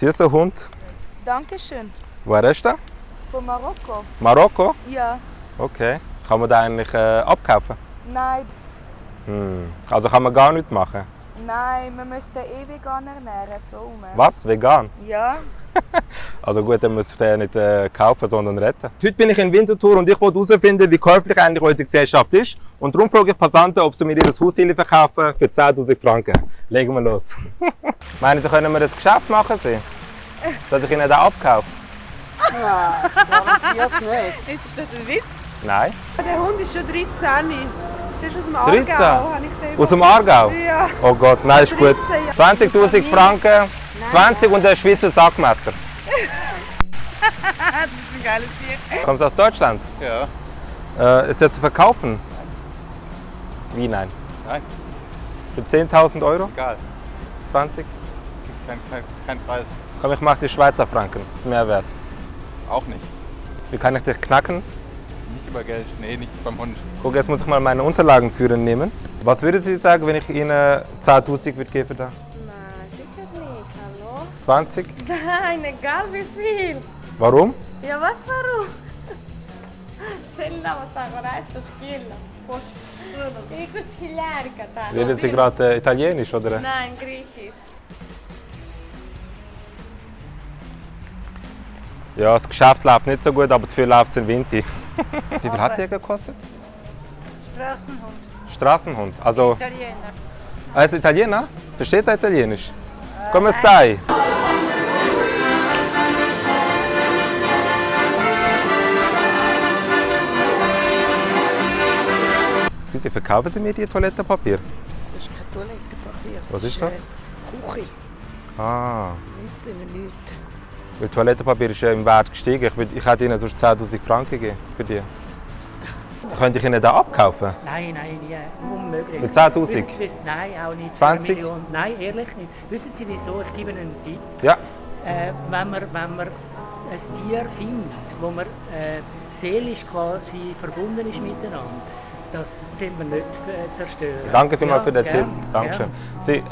Süßer Hund. Dankeschön. Woher ist der? Von Marokko? Marokko? Ja. Okay. Kann man den eigentlich abkaufen? Nein, Also kann man gar nichts machen? nein, wir müssen den eh vegan ernähren, so rum. Was? Vegan? Ja. Also gut, dann muss ich den nicht kaufen, sondern retten. Heute bin ich in Winterthur und ich wollte herausfinden, wie käuflich eigentlich unsere Gesellschaft ist. Und darum frage ich Passanten, ob sie mir ihr Haus verkaufen für 10'000 Franken. Legen wir los. Meinen Sie, können wir das Geschäft machen? Dass ich Ihnen den abkaufe? Nein, garantiert nicht. Jetzt ist das ein Witz? Nein. Der Hund ist schon 13. Der ist aus dem 13? Aargau. Habe ich den Aus dem Aargau? Ja. Oh Gott, nein, ist gut. 13, ja. 20'000 Franken, 20 und ein Schweizer Sackmesser. Das ist ein geiles Tier. Kommst du aus Deutschland? Ja. Ist er zu verkaufen? Wie nein? Nein, Für 10.000 Euro? egal. 20? Kein Preis. Komm, ich mach die Schweizer Franken. Ist mehr wert. Auch nicht. Wie kann ich dich knacken? Nicht über Geld. Nee, nicht beim Hund. Guck, jetzt muss ich mal meine Unterlagen führen nehmen. Was würden Sie sagen, wenn ich Ihnen 10'000 würde geben? Da? Nein, sicher nicht. Hallo? 20? Nein, egal wie viel. Warum? Ja, was warum? Stella, was heißt das Stella? Ich bin hilarica. Reden Sie gerade Italienisch, oder? Nein, Griechisch. Ja, das Geschäft läuft nicht so gut, aber dafür läuft es in Winti. Wie viel hat der gekostet? Straßenhund. Straßenhund. Also, Italiener. er ist Italiener? Versteht er Italienisch? Come stai? Excuse, verkaufen Sie mir die Toilettenpapier? Das ist kein Toilettenpapier. Was ist das? Küche. Ah, Das sind Leute. weil Toilettenpapier ist ja im Wert gestiegen. Ich hätte Ihnen sonst 10'000 Franken gegeben für die. Könnte ich Ihnen den abkaufen? Nein, nie. Unmöglich. Mit 10'000? Wissen Sie, nein, auch nicht. 20? Für 1 Million. Nein, ehrlich nicht. Wissen Sie wieso? Ich gebe Ihnen einen Tipp. Ja. Wenn man ein Tier findet, wo man seelisch quasi verbunden ist miteinander, das sollte man nicht zerstören. Danke vielmals für den gern, Tipp. Dankeschön. Sie,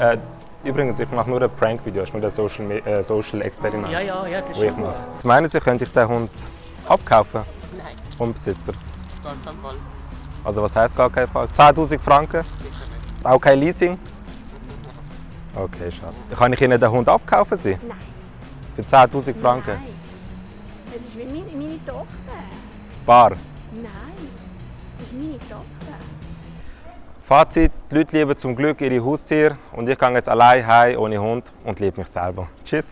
übrigens, ich mache nur ein Prank-Video, ist nur ein Social-Experiment, Ja, das das ist ich schon mache. gut. Meinen Sie, könnte ich den Hund abkaufen? Nein, Vom Besitzer? gar kein Fall. Also was heisst gar keinen Fall? 10'000 Franken? Sicher nicht. Auch kein Leasing? Okay, schade. Kann ich Ihnen den Hund abkaufen? Sie? Nein. Für 10'000 Franken? Nein. Das ist wie meine Tochter. Bar. Nein. Das ist meine Tochter. Fazit, die Leute lieben zum Glück ihre Haustiere und ich gehe jetzt allein heim ohne Hund und liebe mich selber. Tschüss!